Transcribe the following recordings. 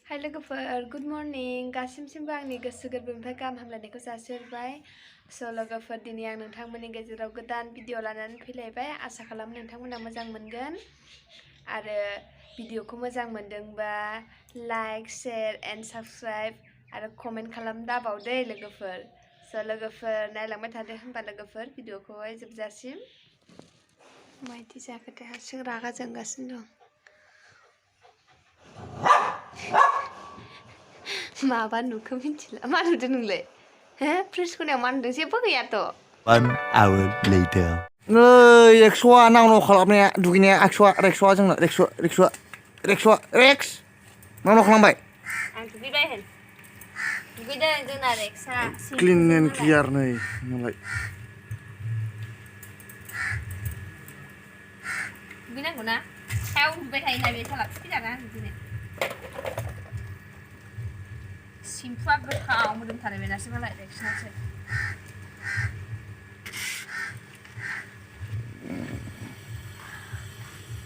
हाय लोगोफोर good morning गासिमबो आंनि गोसो गोरबोनिफ्राय गाहाम हामलायनायखौ जासिहरबाय स' लोगोफोर दिनै आं नोंथांमोननि गेजेराव गोदान भिडिअ लानानै फैलायबाय आसा खालामो नोंथांमोना मोजां मोनगोन आरो भिडिअखौ मोजां मोनदोंबा लाइक शेयार एन्ड साबस्क्राइब आरो कमेन्ट खालाम दाबावदे लोगोफोर स' लोगोफोर नायलांबाय थादो होनबा लोगोफोर भिडिअखौहाय जोबजासिम माइदि जाखोथाय हारसिं रागा जोंगासिनो दं माबा नुखो मिथिला मा नुदों नोंलाय हो फ्रिज खनायाव मा नुदों जेबो गैयाथ' 1 hour later. नै एक्स'आ नाव खालामनाया दुगैनाया रेक्स'आ जोंना रेक्स नाव खालामबाय आं दुगैबाय होन दुगैदों जोंना रेक्सआ क्लिन एन्ड क्लियार नै मालाय दुगैनांगौ ना सायाव उन्दुबाय थायोना बे साला थुखैजाना बिदिनो सिम्फुआ गोथाव मोदोमथारो बेनासो मालाय रेक्सनासो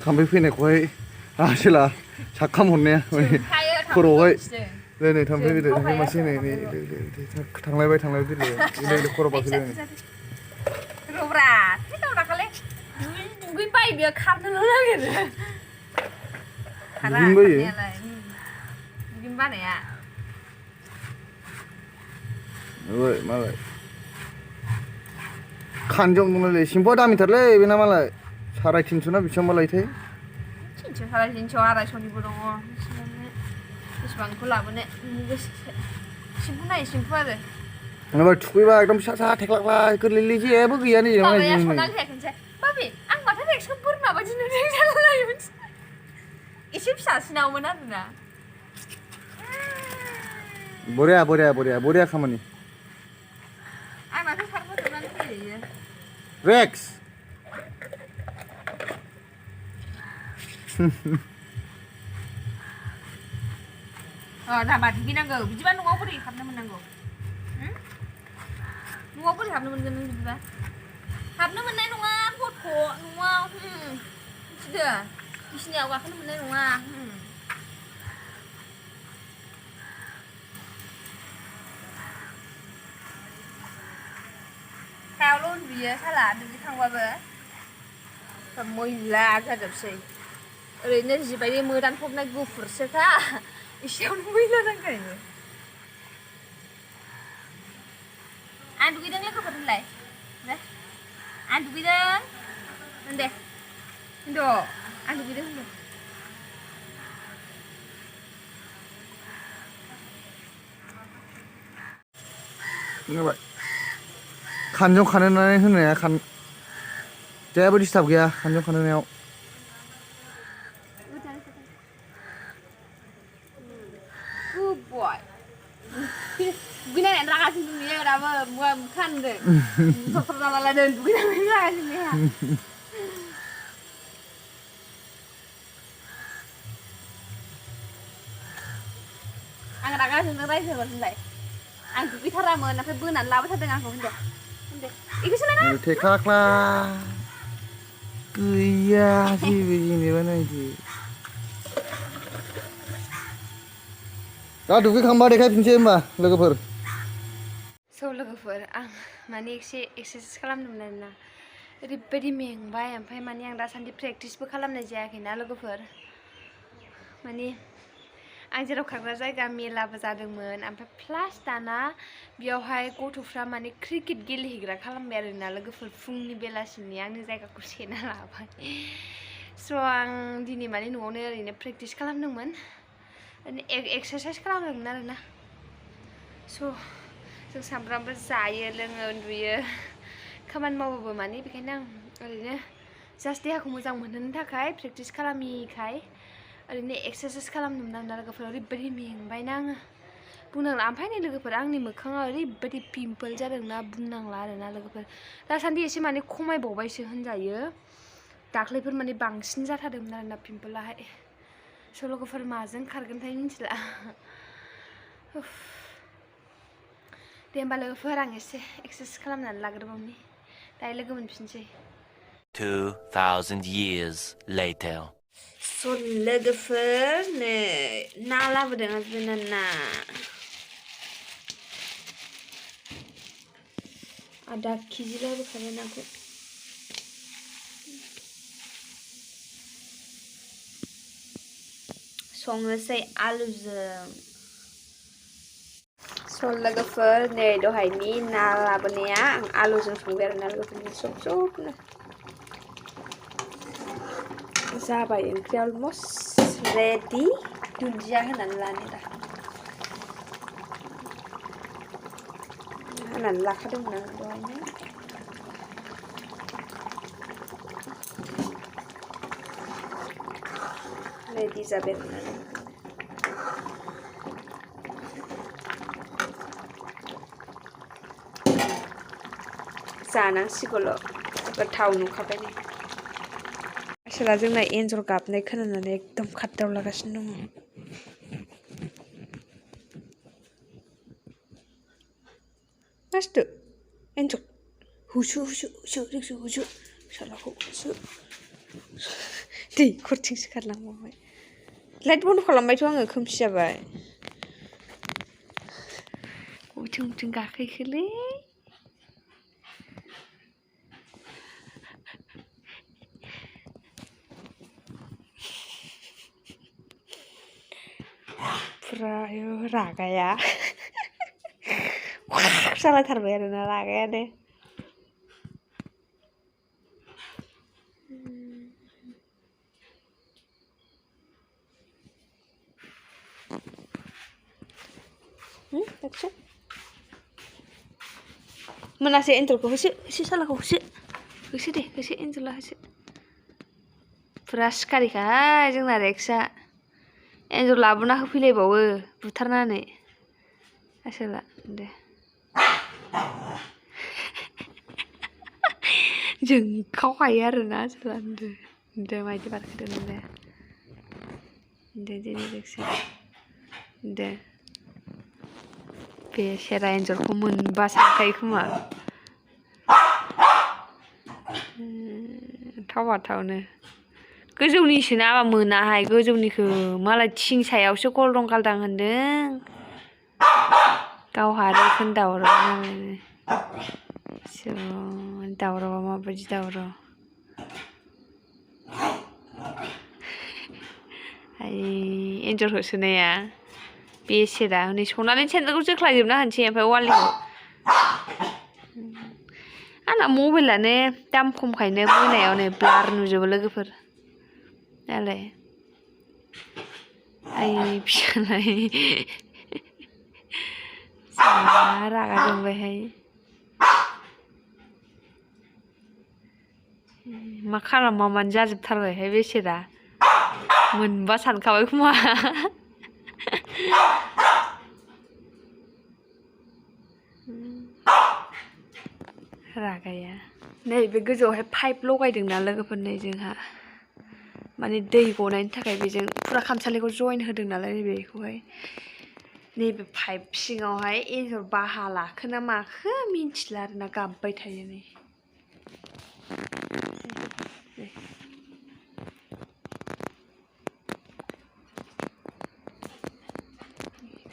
थाम्फै फैनायखौहाय आसोला साक्काम हरनाया खर'आवहाय नै थाम्फै फैदो थाम्फै मासे नै थांलायबाय फैलाय खर' बाफैलाय रब्रा थैदाव दाखालै दुगैबाय बेयो खारनोल' नागिरो खारा खारनायालाय दुगैनो बानाया मालाय खानजं दंलाय सिम्फुआ दामिथारलै बेना मालाय 350 ना बेसेबांबा लायोथाय 300 250निबो दङ बेसेबांखौ लाबोनो नोंनि गोसोसो सिम्फु नायै सिम्फु आरो माबा थुखैबा एकदम फिसा थेख्लाख्ला गोरलैलै जेबो गैया नै माबाया सननानै थायाखैनोसै बाबि आं माथो रेक्सखौ बोरमा बायदि नुदों जालायोमोन एसे फिसासिनावमोन आरोना बरिया खामानि आंनाथ' सारफोजोबनानै फैयो रेक्स दामा दुगैनांगौ बिदिबा न'आव बोरै हाबनो मोननांगौ न'आव बोरै हाबनो मोनगोन नों बिदिबा हाबनो मोननाय नङा गथ' न'आव मिथिदो बिसिनायाव गाखोनो मोननाय नङा सायावल' उन्दुयो साला दुगैखांबाबो मैला जाजोबसै ओरैनो जिबायदि मोदानफबनाय गुफुरसोखा एसेयावनो मैला नांखायो आं दुगैदों लोगोफोर होनलाय आं दुगैदों होन दे होनद' आं दुगैदों होनदो खानजं खानहोनानै होनाया जेबो डिस्टार्ब गैया खानजं खानहोनायाव Good boy. दुगैनायनानै रागासिनो नुयो दाबो खानदों बुथरफोर जालालायदों दुगैनानै रागासिनो बेहा आं रागा जोंनो रायजोबो होनलाय आं दुगैथारामोन नाथाय बोनानै लाबोथारदों आंखौ होनदो बेखौसो लाना थेख्लाख्ला गैया जेबो जेनेबा नायदो दा दुगैखांबा देखायफिनसै होमबा लोगोफोर लोगोफोर आं माने एसे एक्सारसाइस खालामदोंमोन आरोना ओरैबायदि मेंबाय ओमफ्राय माने आं दासान्दि प्रेक्टिसबो खालामनाय जायाखैना लोगोफोर माने आं जेराव खारग्रा जायगा मेलाबो जादोंमोन ओमफ्राय प्लास दाना बेयावहाय गथ'फ्रा माने क्रिकेट गेलेहैग्रा खालामबाय आरोना लोगोफोर फुंनि बेलासिनि आंनि जायगाखौ सेना लाबाय स' आं दिनै माने न'आवनो ओरैनो प्रेक्टिस खालामदोंमोन एक्सारसाइस खालामदोंमोन आरोना स' जों सामफ्रामबो जायो लोङो उन्दुयो खामानि मावोबो माने बेखायनो आं ओरैनो जास्ट देहाखौ मोजां मोनहोनो थाखाय प्रेक्टिस खालामिखाय ओरैनो एक्सारसाइस खालामदोंमोन आरोना लोगोफोर ओरैबायदि मेंबायना आङो बुंनांला ओमफ्राय नै लोगोफोर आंनि मोखाङा ओरैबायदि पिम्पल जादोंना बुंनांला आरोना लोगोफोर दासान्दि एसे माने खमायबावबायसो होनजायो दाख्लैफोर माने बांसिन जाथारदोंमोन आरोना पिम्पलाहाय स' लोगोफोर माजों खारगोनथाय मिथिला दे होमबा लोगोफोर आं एसे एक्सारसाइस खालामनानै लाग्रोबावनि दायो लोगो मोनफिनसै 2000 years later. स' लोगोफोर नै ना लाबोदों हासबेन्डआ ना आधा केजि लाबोखाबाय नाखौ संनोसै आलुजों स' लोगोफोर नै दहायनि ना लाबोनाया आं आलुजों संबाय आरोना लोगोफोरनि सबनो जाबाय ओंख्रिया अलमस्ट रेडि दुन्दिया होनानै लानो दा होनानै लाखादोंमोन आं दहायनो रेडि जाबाय आरोना जानांसिगौल' गोथाव नुखाबाय नै आसोला जोंना एन्जर गाबनाय खोनानानै एकदम खारदावलागासिनो दङ मासथो एन्जर हुसु सालाखौ हुसु दैखरथिंसो खारलांबावबाय लाइट बन्द खालामबायथ' आङो खोमसि जाबाय बबेथिं गाखोखोलै फुरा रागाया जालायथारबाय आरोना रागायानो मोनासै एन्जरखौ होसो सालाखौ होसो दे एन्जरला होसो फुरा सिखारिखाहाय जोंना रेक्सआ एन्जर लाबोना होफैलायबावो बुथारनानै आसोला दे जोंखावखायो आरोना आसोला दे मायदि बारखोदों दे रेक्सआ दे बेसेरा एन्जरखौ मोनबा सानखायो खोमा थावनो गोजौनिसो नाबा मोनाहाय गोजौनिखौ मालाय थिं सायावसो गलदं गालदां होनदों गावहा आरो बेखौनो दावराव नालाय दावरावआ माबायदि दावराव एन्जर होसोनाया बेसेरा हनै सनालिनि सेन्देलखौ जोख्लायजोबना होनोसै ओमफ्राय वालिखौ आंना मबाइलानो दाम खमखायनो मोनायाव नै ब्लार नुजोबो लोगोफोर दालाय फिसालाय जा रागा जोंबायहाय मा खालामानो जाजोबथारबायहाय बेसेरा मोनबा सानखाबाय खोमा रागाया नै बे गोजौआवहाय पाइप लगायदोंना लोगोफोर नै जोंहा माने दै गनायनि थाखाय बेजों फुरा खामसालिखौ जइन होदों नालाय नैबेखौहाय नैबे पाइप सिङावहाय एन्जर बाहा लाखो ना माखो मिन्थिला आरोना गाबबाय थायो नै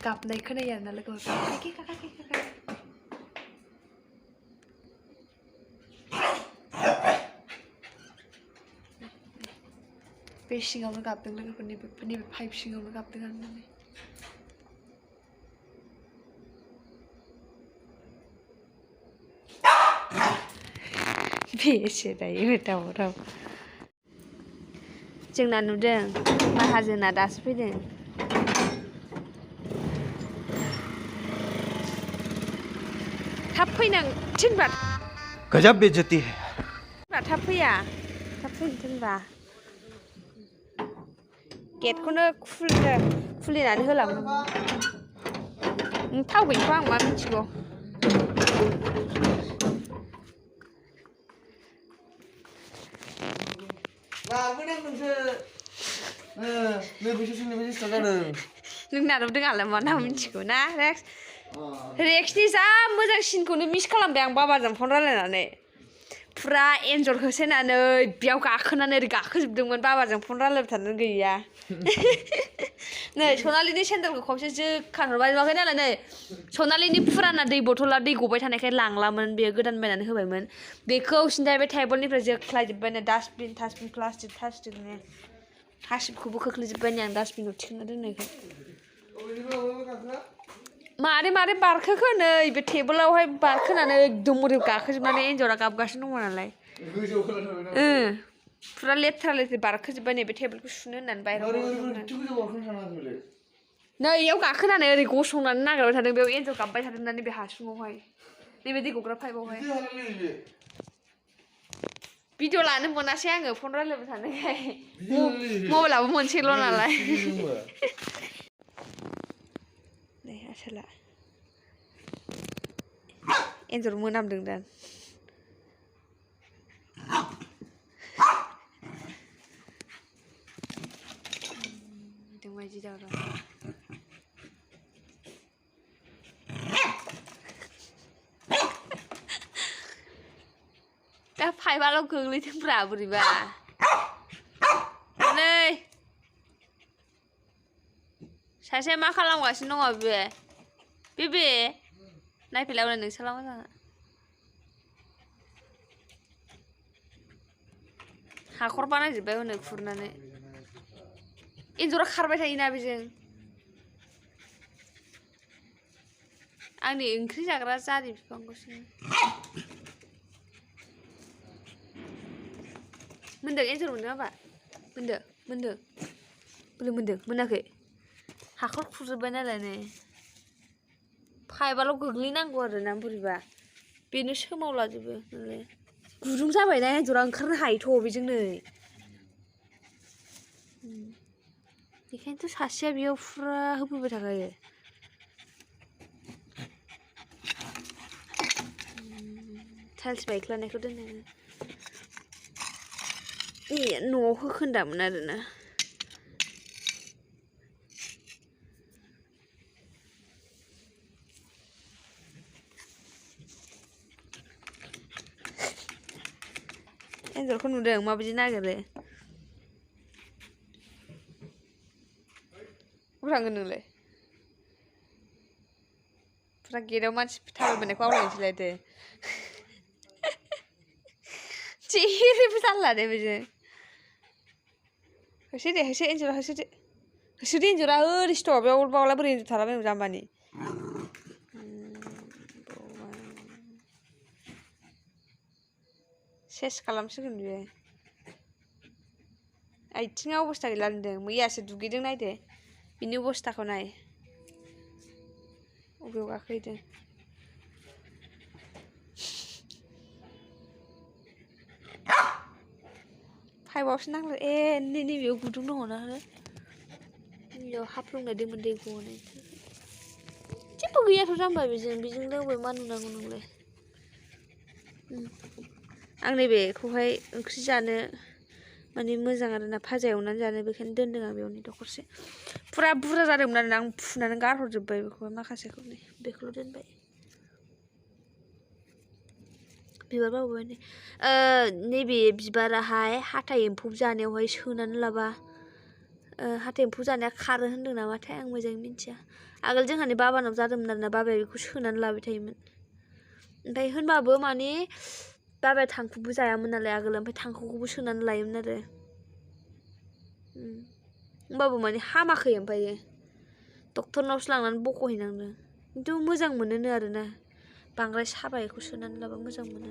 गाबनाय खोनायो आरोना लोगोफोर बे सिङावनो गाबदों लोगोफोर नैबे पाइप सिङावनो गाबदों आरोना बेसे दायो दावराव जोंना नुदों माहाजोना दासो फैदों थाब फैनां थिनबा गजब बेइज्जती है थाब फैया थाब फैनो थिनबा गेटखौनो खुलिनानै होलाङो थाव गैयैखौ आं मा मिथिगौ नोंना रोंङालाय मा नाम मिथिगौ ना रेक्सनि जा मोजां सिनखौनो मिस खालामबाय आं बाबाजों फन रायलायनानै फुरा एन्जर होसोनानै बेयाव गाखोनानै ओरै गाखोजोबदोंमोन बाबाजों फन रायलायबाय थानानै गैया नै सनालिनि सेन्देलखौ खनसे जोखानहरबाय नुवाखै नालाय नै सनालिनि फुराना दै बथला दै गबाय थानायखाय लांलामोन बेयो गोदान बायनानै होबायमोन बेखौ सिन्थाय बे टेबोलनिफ्राय जोख्लायजोब्बायनो डास्टबिन प्लास्टिकनो हासिबखौबो खोख्लैजोब्बायनो आं डास्टबिनाव थिखांना दोननायखौ मारै बारखोखो नै बे टेबोलावहाय बारखोनानै एकदम मोदोम गाखोजोबनानै एन्जरा गाबगासिनो दङ नालाय फुरा लेथ्रा बारखोजोब्बाय नै बे टेबोलखौ सुनो होननानै बायह्रायाव नै इयाव गाखोनानै ओरै गसंनानै नागिरबाय थादों बेयाव एन्जर गाबबाय थादोंनानै बे हासुङावहाय नैबे दै गग्रा पाइपआवहाय भिडिअ लानो मोनासै आङो फन रायलायबाय थानायखाय मबाइलाबो मोनसेल' नालाय नै आसोला एन्जर मोनामदों दा मायदि दावराव दा पाइपआल' गोग्लैदोंब्रा बोरैबा नै सासे मा खालामगासिनो दङ बे नायफैलाय नोंसोरला मोजां हाखर बानायजोब्बाय हनै खुरनानै एन्जरा खारबाय थायोना बेजों आंनि ओंख्रि जाग्रा जारि बिफांखौसो मोनदों एन्जर मोनदों माबा मोनदों मोनाखै हाखर खुरजोब्बाय नालाय नै पाइपआल' गोग्लैनांगौ आरो ना बोरैबा बेनो सोमावलाजोबो नालाय गुदुं जाबायना एन्जरा ओंखारनो हायोथ' बेजों नै बेखायनोथ' सासेया बेयाव फुरा होफैबाय थाखायो टाइल्स बायख्लानायखौ दोनो न'आव होखोन्दामोन आरोना एन्जरखौ नुदों माबायदि नागिरो बबे थांगोन नोंलाय फुरा गेटआव मानसि थाबायबोनायखौ आवलायनोसैलाय दे जेरैबो जारला दे बेजों होसो एन्जरा होसोदे एन्जरा ओरैसोथ' बेयाव बावला बोरै एन्जर थालाबायो जाम्बानि सेस खालामसिगोन बियो आथिङा अबस्था गैला होनदों मैयासो दुगैदों नायदो बिनि अबस्थाखौ नाय अबेयाव गाखोहैदों पाइपआवसो नांला नैबेयाव गुदुं दङना बेयाव हाफ्लंनाय दैमोन दै गनाय जेबो गैयाथ' जाम्बा बेजों लोंबाय मा नुनांगौ नोंलाय आं नैबेखौहाय ओंख्रि जानो माने मोजां आरोना भाजा एवनानै जानो बेखायनो दोनदों आं बेयावनो दखरसे फुरा बुरजा जादोंमोन आरोना आं फुनानै गारहरजोब्बाय बेखौहाय माखासेखौ बेखौल' दोनबाय बिबार बारबाय नैबे बिबाराहाय हाथाइ एम्फौ जानायावहाय सोनानै लाबा हाथाइ एम्फौ जानाया खारो होनदों नामाथाय आं मोजाङै मिन्थिया आगोल जोंहानि बाबानाव जादोंमोन आरोना बाबाया बेखौ सोनानै लाबाय थायोमोन ओमफ्राय होनबाबो माने बाबाया थांखुबो जायामोन नालाय आगोल ओमफ्राय थांखुखौबो सोनानै लायोमोन आरो होमबाबो माने हामाखै ओमफ्रायो डक्टरनावसो लांनानै बख'हैनांदों खिन्थु मोजां मोनोनो आरोना बांद्राय साबायखौ सोनानै लाबा मोजां मोनो